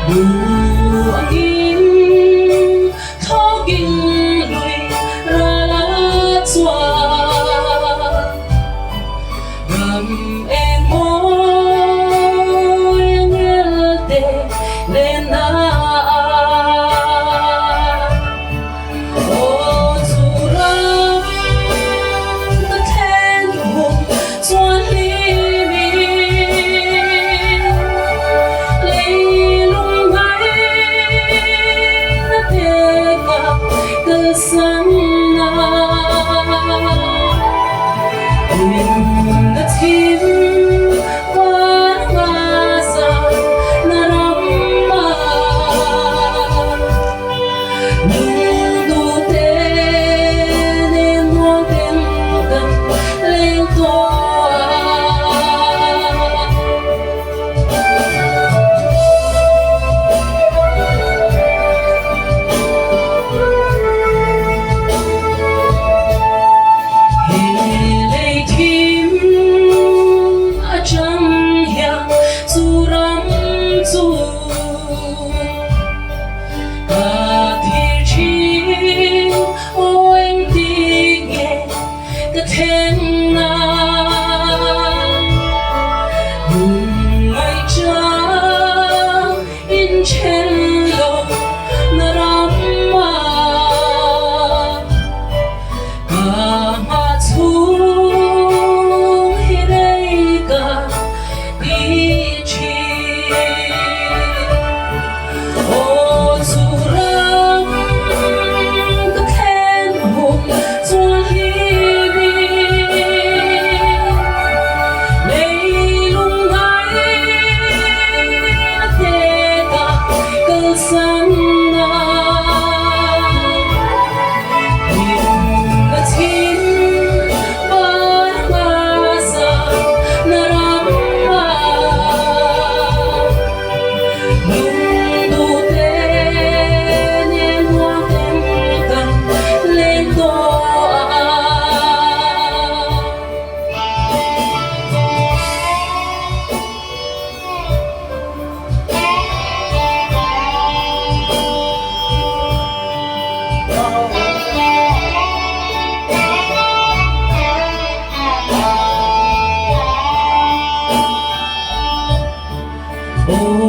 Duangin thawkin lui ral a chuan Ram eng mawi ngel te lenna Aw chu ram ka thlen hum chuan hlimin leilung ngaina te ka kalsan a. Hlimna thim van nga zan na ram a. Lungduhte nen muangten kan leng tawh a. He lei thim atang hian chu ram chu Ka thir thin aw engtin nge ka then na Lungngaih chang in then lo na ram ah Ka hma chhung hi rei ka ti thin. Aw chu ram ka thlen hun chuan hlimin leilung ngaina te ka kalsan a. Hlimna chhim par nga zan na ram ah. Lungduhte nen muangten kan leng tawh a. Aw.